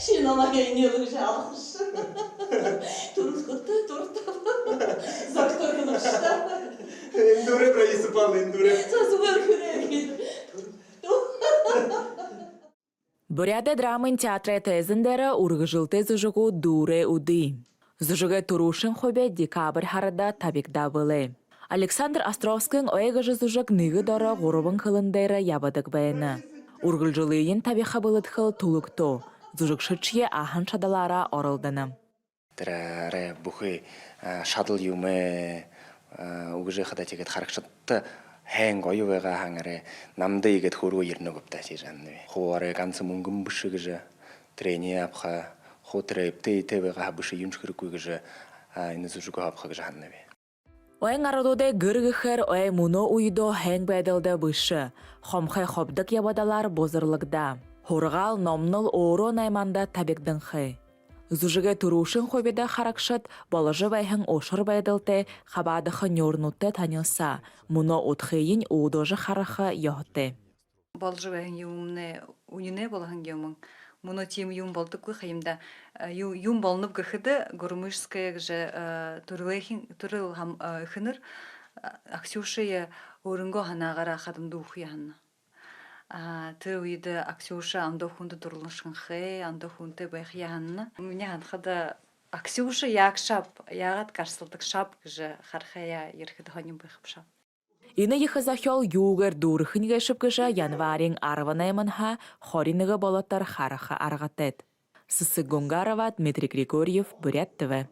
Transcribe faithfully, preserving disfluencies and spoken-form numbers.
Ши намайе энеэлэг жаалгаш. Түрэлхэдэ, түрэлхэдэ. Зогтор хэнэшта. Эндүүрээ бра исэпал, эндүүрээ. Зазуур хүрээ. Буряадай драмын театрай тайзан дээрэ үргэлжэлтэ зүжэгүүд дүүрээ үдэ. Зүжэгэй түрүүшын хуби декабрь һарада табигдаа бэлэй. Александр Островскиин «Ой» гэжэ зүжэг нэгэ доро гурбан хэлэн дээрэ ябадаг байна. Үргэлжэлыень табиха бэлэдхэл түлэгтөө. Зүжэгшэдшье аһан шадалаараа оролдоно. Тэрэ арай бүхы, а, шадал юумэ, а, үгэжэ хадаа, тиигээд харагшадта һайн гоё байгаа һаань, арай намда иигээд хөөргөө ерэнэ гүб даа гэжэ һананаб. Хуу арай ганса мүнгэн бэшэ гэжэ, тэрэниие абаха, хуу тэрэ эбтэй эетэй байгаа бэшэ, юуншье хэрэггүй гэжэ, а, энэ зүжэгөө абаха гэжэ һананаб. Ойн арадуудай гэр гэхээр ой мүнөө үедөө һайн байдалда бэшэ, хомхой хобдог ябадалаар бузарлагдаа. Һургаал, номнол өөрөө наймаанда табигданхай. Зүжэгэй түрүүшын хубида харагшад боложо байһан ушар байдалтай, хабаадаха нюурнуудтай танилсаа, мүнөө удхыень үүдэлжэ хараха ёһотой. Боложо байһан юумэмнай үнинэй болоһон юм. Мүнөө тиимэ юумэн болодоггүй ха юм даа. Э, ю-, юумэн болоноб гэхэдэ, Гурмышская гэжэ, э, түрэлхин-, түрэл хам-, э, эхэнэр, э, Аксюшые өөрынгөө һанаагаараа хадамда үгэхэ һанана. А, тэрэ үедэ Аксюша ондоо хүндэ дурлашанхай, ондоо хүнтэй байха һанана. Минии һанахада, Аксюша яагшаб, яагаад гарсалдагшаб гэжэ харахаяа ерэхэдэ һонин байха бшуу. Энэ ехэ зохёол юугээр дүүрэхэнь гээшэб гэжэ январиин арбан найманһаа хорин нэгэ болотор хараха аргатайт. Сэсэг Гунгарова, Дмитрий Григорьев, Буряад ТВ.